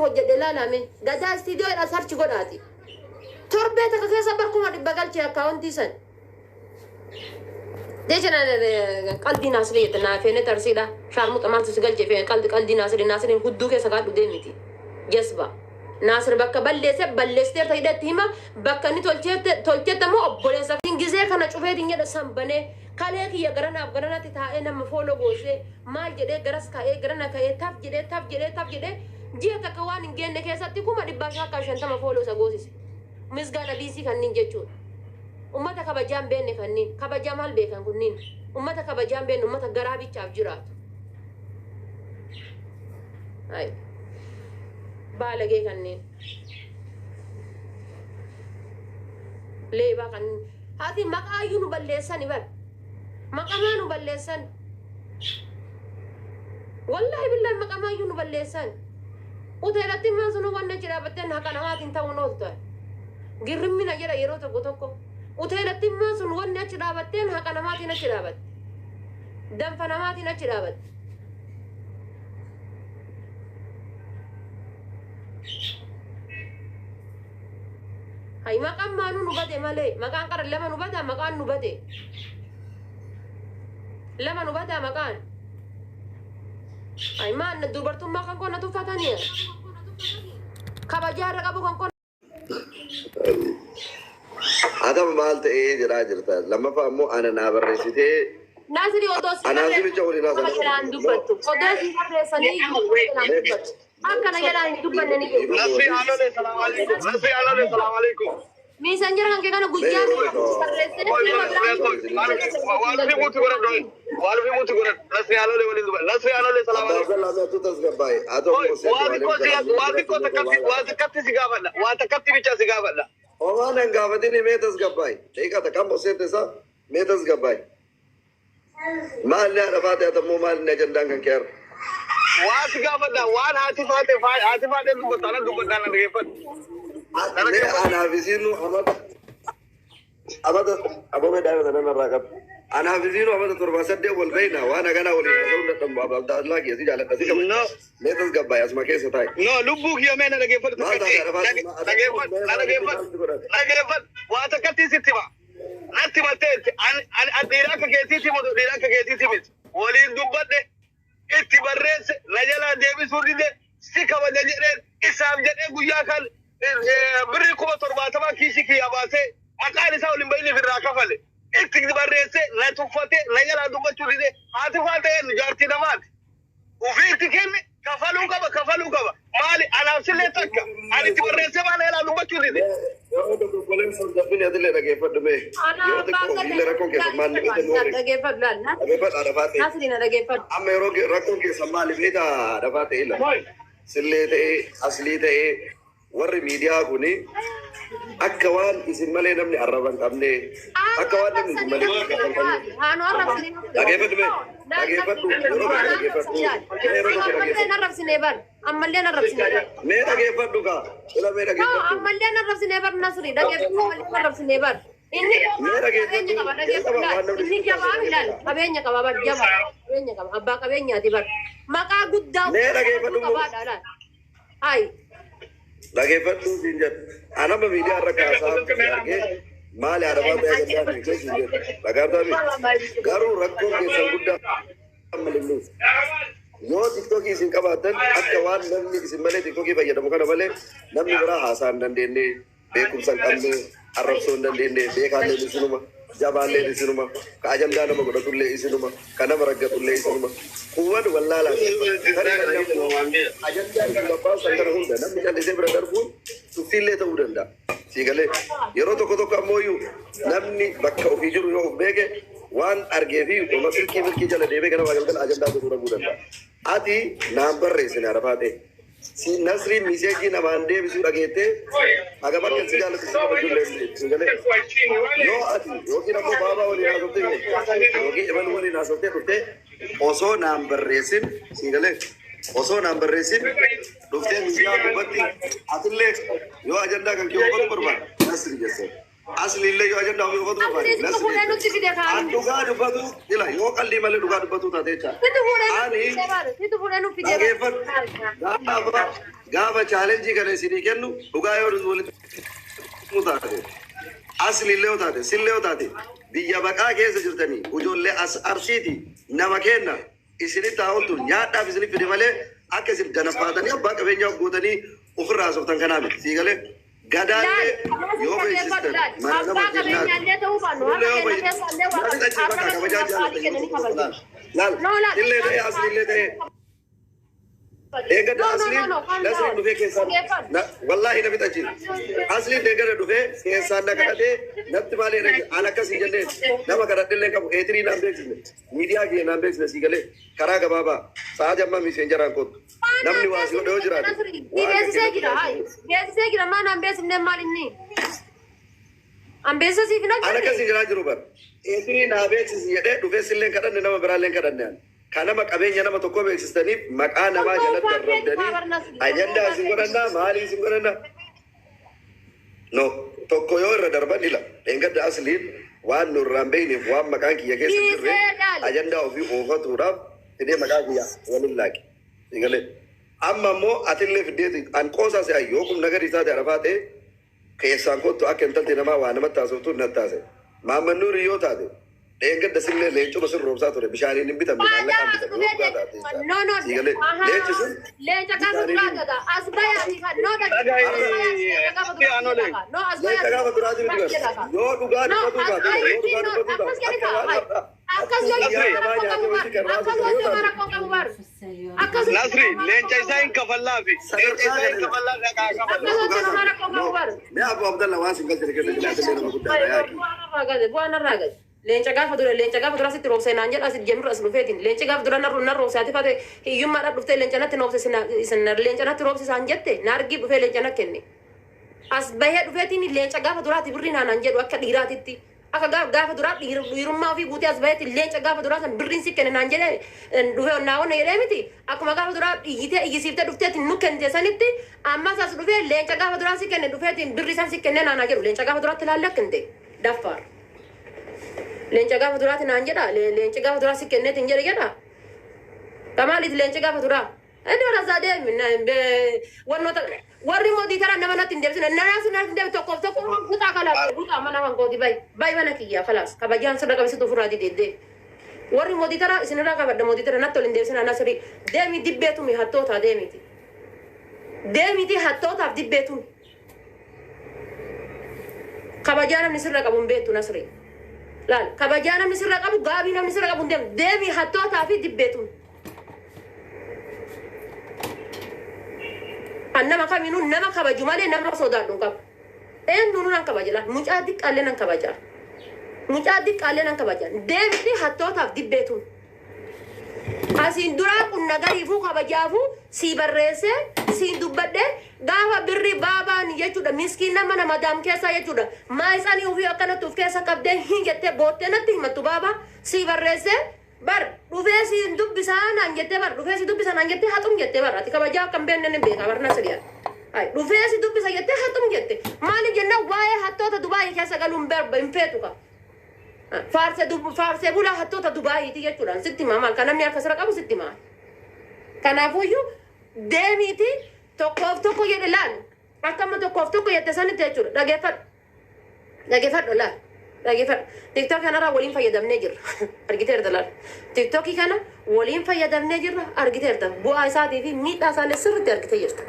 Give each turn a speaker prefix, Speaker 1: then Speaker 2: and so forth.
Speaker 1: Hojjedhe laalame Gadaa Istiidiyoo jedha, search godhaati. Torbee takka keessa bar 100,000 galchee akkaawuntii san. Jecha qalbii Naasirii jette naa feene tarsiidha. Shaarmuxa maaltu si galchee feene qalbii qalbii Naasirii Naasiriin hudduu keessa kaadhu deemiti. Jasba. Naasir bakka balleesse balleessiteerta hidhatti hima, bakka inni tolcheette immoo obboleessa. Gizee kana cufeetiin jedha san banee kalee kiyya garanaaf garanatti taa'ee nama follow goosee maal jedhee garas ka'ee garana ka'ee taf jedhee taf jedhee taf jedhee ji'a takka waan hin geenne keessatti 150,000 follow isa goosise. Misgaana biisii kanneen jechuudha. Ummata kabajaan beenne kanneen kabajaa maal beekan kunniin, ummata kabajaan beenne, ummata garaa bichaaf jiraatu. Ay. Baalagee kanneen. Leebaa kanneen. Haati maqaa iyyuu nu balleessani bar. Maqamaa nu balleessan. Wallahi billahi, maqamaa iyyuu nu balleessan. Uteelatti maan sunu wanna achi dhaabbatteen haqa namaatiin ta'uun ooltu. Girrimmina jedha yeroo tokko tokko. Uteelatti maan sun wanni achi dhaabatteen haqa namaatiin achi dhaabatte. Danfa namaatiin achi dhaabatte. Hay, maqaan maanuu nu bade malee, maqaan qara lama nu bada, maqaan nu bade. Lama nu bada maqaan. Hay, maan dubartummaa kan koo na tuffatanii. Kabajaa irra qabu kan koo.
Speaker 2: Atama maal ta'ee jedhaa jirta. Lammaffaa immoo ana naa barreessitee
Speaker 1: Naasiri, odoo si
Speaker 2: Anaan siricha waliin
Speaker 1: nama
Speaker 2: haasa'aa.
Speaker 1: jalaan dubbattu. Odoo si barreessanii nama jalaan dubbattu. Akkana jalaan hin dubbanne ni jedhu.
Speaker 3: Nasri Alole, salam alaikum. Nasri Alole, salam alaikum.
Speaker 1: Messenger kan kee kana guyyaa barreessee nama biraan.
Speaker 3: Waan fi muti godhadhu. Waan fi muti godhadhu. Nasri Alole waliin dubbadhu. Nasri Alole, salam
Speaker 2: Abbaa
Speaker 3: alaikum.
Speaker 2: Abdallaa tu tasgabbaa'e. Haa ta'u immoo
Speaker 3: Waa xiqqoo si gaafadha. Waa takkatti bicha si gaafadha.
Speaker 2: Homaa nan gaafatin, mee tasgabbaa'e. Daqiiqaa takka ammoo seente isaa, mee tasgabbaa'e. Maal haadha faate ati ammoo, maal inni ajandaan kan kee har'a?
Speaker 3: Waa si gaafadha. Waan haati faate dubbata. Ana dubbadha, na dhaggeeffadhu.
Speaker 2: Mee anaaf isiinu amata aboo daa'ima sana narraa qabu. Anaaf isiinu amata 7 8 wal beekna, waan haganaa waliin haasa'uu dadhabu. Abdallaa kiyya si jaaladha, si kabaja.
Speaker 3: No.
Speaker 2: Mee tasgabbaa'e, asuma keessa taa'e.
Speaker 3: No, lubbuu kiyya, mee na dhaggeeffadhu.
Speaker 2: Maal taate haadha faate?
Speaker 3: Dhaggeeffadhu, na dhaggeeffadhu. Dhaggeeffadhu. Waa takkatti sitti hima. Natti himatteetti. Ani dhiira akka keetiitti miti, dhiira akka keetiitti miti. Waliin dubbadhe, itti barreesse, na jalaa deebisuu dide, si kabaja jedheen isaaf jedhee guyyaa kan birrii 70,000 kiisii kiyyaa baasee maqaan isaa waliin bahiniif irraa kafale. Itti barreesse, na tuffate, na jalaa dubbachuu dide. Haati faatee jaartii namaati. Ufiitti kenne, kafaluu qaba, kafaluu qaba. Maali, anaaf sillee takka. Ani itti barreessee maal jalaa dubbachuu dide?
Speaker 2: Yeroo tokko obboleessa hordofini, atillee dhaggeeffadhu mee.
Speaker 1: Ana
Speaker 2: Yeroo tokko ofiillee rakkoon keessa maal ni beektan nuuri.
Speaker 1: Dhaggeeffadhu laal.
Speaker 2: Dhaggeeffadhu haadha faate.
Speaker 1: Nasri, na dhaggeeffadhu.
Speaker 2: Amma yeroo rakkoon keessa maali beektaa, haadha faate ila. Sillee ta'ee aslii ta'ee warri miidiyaa kuni akka waan isin malee namni arraba hin qabne, akka waan namni isin malee arraba hin qabne.
Speaker 1: Haanu arrabsine.
Speaker 2: Dhaggeeffadhu mee, dhaggeeffadhu, yeroo tokko dhaggeeffadhu, yeroo tokko
Speaker 1: Ammallee
Speaker 2: dhaggeeffadhu.
Speaker 1: arrabsine bar. Ammallee arrabsine bar.
Speaker 2: Mee dhaggeeffadhu kaa, ila mee
Speaker 1: No,
Speaker 2: dhaggeeffadhu.
Speaker 1: ammallee arrabsine bar, Nasri. Dhaggeeffadhu, ammallee arrabsine bar. Inni
Speaker 2: Mee dhaggeeffadhu.
Speaker 1: qabeenya qaba, dhaggeeffadhu laal. Inni jabaa ilaal. Qabeenya qaba bar, jabaa. Qabeenya qaba. Abbaa qabeenyaati bar. Maqaa guddaa
Speaker 2: Mee dhaggeeffadhu.
Speaker 1: qabaadha laal. Hai.
Speaker 2: Dhaggeeffadhu siin jedhu. Anama miidiyaa irra kaasaa argee maali haadha faatee ajandaan hin siin jedhu. Dhagaatami. Garuu rakkoon keessan guddaa ammallee yoo TikTokii isin qabaattan akka waan namni isin malee TikTokii fayyadamu kana malee namni biraa haasaa hin dandeenye, beekumsa hin qabne, arrabsoo hin dandeenye, beekaallee isinuma, jabaallee isinuma, ka ajandaa nama godhatullee isinuma, ka nama raggatullee isinuma. Kuwwan wallaalaa ajandaa isin babbaasan kana hunda namni callisee bira darbuun tuffiillee ta'uu danda'a. Siigalee yeroo tokko tokko ammoo namni bakka ofii jiru yoo of beeke waan argee fi oma silkii milkii jala deemee ganama galgala ajandaa godhuu dhabuu danda'a. Ati naan barreessine haadha faatee. Si Nasriin message namaan deebisuu dhageettee hagam akka si jaallatu si kabajullee hin beektu. Siigalee yoo ati yookiin ammoo baabaa waliin haasoftee yookiin ebalu waliin haasoftee dhuftee osoo naan barreessin, siigalee, osoo naan barreessin dhuftee miidiyaa gubbatti atillee yoo ajandaa kan kee oofatu barbaada Nasri jesse. Asliillee yoo ajandaa ofii oofatu
Speaker 1: Asli situ fuudhee nutti fide
Speaker 2: An
Speaker 1: kaani.
Speaker 2: dhugaa dubbatu ila yoo qallii malee dhugaa dubbatu taate jecha.
Speaker 1: Situ fuudhee nutti
Speaker 2: Ani
Speaker 1: fide baare. Situ fuudhee nutti fide
Speaker 2: dhageeffadhu.
Speaker 1: baare.
Speaker 2: Gaafa challenge kana isinii kennu dhugaa yoo walitti taate. Asliillee yoo taate, sillee yoo taate, biyya baqaa keessa jirtanii ijoollee as Arsiiti nama kenna isinitti haa ooltu, nyaadhaaf isinif fide malee akka isin danaffaatanii abbaa qabeenyaa gootanii ofirraa haasoftan kanaa miti. Sii galee gadaallee yoo beeksistan mana nama
Speaker 1: Abbaa qabeenyaallee ta'uu baannu
Speaker 2: Illee
Speaker 1: harka
Speaker 2: yoo
Speaker 1: keenya keessa illee waa
Speaker 2: Namni achi bakka kabajaa
Speaker 1: qabu kennanii kabaju.
Speaker 2: Laal,
Speaker 1: No, laal.
Speaker 2: illee ta'e, asliillee ta'e. Eeggadda
Speaker 1: No, no,
Speaker 2: asliin
Speaker 1: no, no, calm
Speaker 2: Nasriin
Speaker 1: down.
Speaker 2: dhufee keessaan
Speaker 1: Dhageeffadhu.
Speaker 2: Wallaahi na fixa jiru. Asliin deeggada dhufee keessaan na kadhatee natti maal jedhe, an akkas hin jenneen, nama kadhadhe qabu eetirii naan beeksisne, miidiyaa kiyya naan beeksisne. Sii galee karaa gabaabaa sa'a jammaa miseenjaraan kottu namni waa si godhe yoo jiraate
Speaker 1: Ni beeksisee jira, hayi. Beeksisee jira, maan an beeksifne maal inni? An beeksisa siif hin
Speaker 2: An akkas
Speaker 1: hojjenne.
Speaker 2: hin jiraa jiru bara eetirii naa beeksisi jedhee dhufee silleen kadhanne, nama biraalleen kadhanne. An kan nama qabeenya nama tokko beeksistaniif maqaa namaa jalatti darrabdanii ajandaa isin godhannaa, maalii isin godhannaa? No, tokko yoo irra darban ila dheengadda asliin waan nurraan beekneef, waan maqaan kiyya keessa hin jirre
Speaker 1: Dhiisee laali.
Speaker 2: ajandaa ofii oofatuudhaaf fidee maqaa kiyya waliin laaqe. Egalee amma immoo atillee fiddeeti an qoosaa si'a yoo kun nagari isaa ta'e arafaa ta'e keessaan kottu akka intalti namaa waa namatti haasoftu natti haase. Maamman Nuurii yoo taate dheengadda sillee leencuma sin roobsaa ture, bishaaniin hin bitamne, maallaqaan bitamne yoo dhugaa taate jechaadha.
Speaker 1: No, no.
Speaker 2: Egalee leenci sun
Speaker 1: Leenca gaafa duraa gata. As bayaati kan. No, dhaggeeffadhu. No, as
Speaker 2: Leenca gaafa duraati miti bara. Yoo dhugaa
Speaker 1: No,
Speaker 2: dubbatu
Speaker 1: as
Speaker 2: taate, yoo dhugaa
Speaker 1: bayaati.
Speaker 2: dubbatu
Speaker 1: Akkas
Speaker 2: taate
Speaker 1: jedhi
Speaker 2: akka waan
Speaker 1: kaa. Akkas
Speaker 2: Biyya namaa nyaatee wajji kan
Speaker 1: Akkas
Speaker 2: raasuu yoo
Speaker 1: gochuu
Speaker 2: taate.
Speaker 1: rakkoo qabu bar. Akkas
Speaker 3: Nasri, leenca isaa hin kafallaafi. Leenca isaa hin kafallaafi, dhaqaa kafalla.
Speaker 1: Akkas gochuu rakkoo qabu bar.
Speaker 2: Mee Abu Abdallah waan sin galchine keessa jiraate nama guddaadha yaaki.
Speaker 1: Bu'aan narraa gadi. Leenca gaafa dura sitti roobsee naan jedha, asit jemirra as dhufeetiin. Leenca gaafa dura narra roobsee, ati fate hiyyummaadhaan dhuftee leenca natti roobse, leenca natti roobse isaan jette, na argii dhufee leenca na kenne. As bahee dhufeetiin leenca gaafa duraati birrii naanaan jedhu akka dhiiraatitti. Akka gaafa duraa dhiirummaa ofii guutee as baheetti leenca gaafa duraa san birriin si kenne naan jedhee dhufee naa wanna jedhee miti. Akkuma gaafa duraa iyyitee iyyisiiftee dhufteetiin nu kennite sanitti ammas as dhufee leenca gaafa duraa si kenne dhufeetiin birrii san si kenne naanaa jedhu, leenca gaafa duraatti ilaalle akka hin ta'e daffaar. Leenca gaafa duraati naan jedha, leenci gaafa duraa si kenneetiin jedhe jedha. Kamaaliif leenci gaafa duraa? Inni barasaa deemi wannoota warri mootii karaa nama natti hin deebisine, nama sun natti hin deebi, tokkoof tokko kutaa kalaas kutaa mana wankooti bayi bayi mana kiyyaa kalaas kabajaan sirra qabisitu ofirraa dideeddee. Warri mootii karaa isinirraa qabadha, mootii karaa natti ol hin deebisine. Nasri, deemi dibbeetumi hattoota deemiti. Deemiti hattootaaf dibbeetumi. Kabajaa namni sirra qabu hin beektu, Nasri. Laal, kabajaa namni sirra qabu, gaabii namni sirra qabu hin deemu. Deemi hattootaa fi dibbeetumi. Kan nama kamiinuu nama kabaju malee nama sodaadhu hin qabu. Eenyuun nan kabaja laal, mucaa xiqqaallee nan kabaja. Mucaa xiqqaallee nan kabaja. Deemti hattootaaf dibbeetumi. Asiin duraa qunna gariifuu kabajaafuu sii barreessee siin dubbadhee gaafa birri baabaan jechuudha, miskiin nama nama daam keessa jechuudha, maayisanii ofii akkanatti of keessa qabdee hin jettee boottee natti himattu, baaba sii barreessee bar dhufee siin dubbisaa naan jettee, bar dhufee si dubbisaa naan jettee haxum jettee, bar ati kabajaa akka hin beekne ni beeka bar Nasriyaa. Ay, dhufee si dubbisa jettee haxum jette, maali jennaan waa'ee hattoota Dubaayii keessa galuun hin feetu ka. Faarsee bulaa hattoota Dubaayiiti jechuudhaan sitti himaa, maal kan namni harka sirra qabu sitti himaa. Kanaafuyyuu deemiiti tokkoof tokko jedhe laal, akka amma tokkoof tokko jette sanitti jechuudha, dhageeffadhu. Dhageeffadhu laal, dhageeffadhu. TikTok kanarraa waliin fayyadamnee jirra, argiteerta laal. TikTokii kana waliin fayyadamnee jirra, argiteerta, bu'aa isaatii fi miidhaa isaallee sirriitti argitee jirta.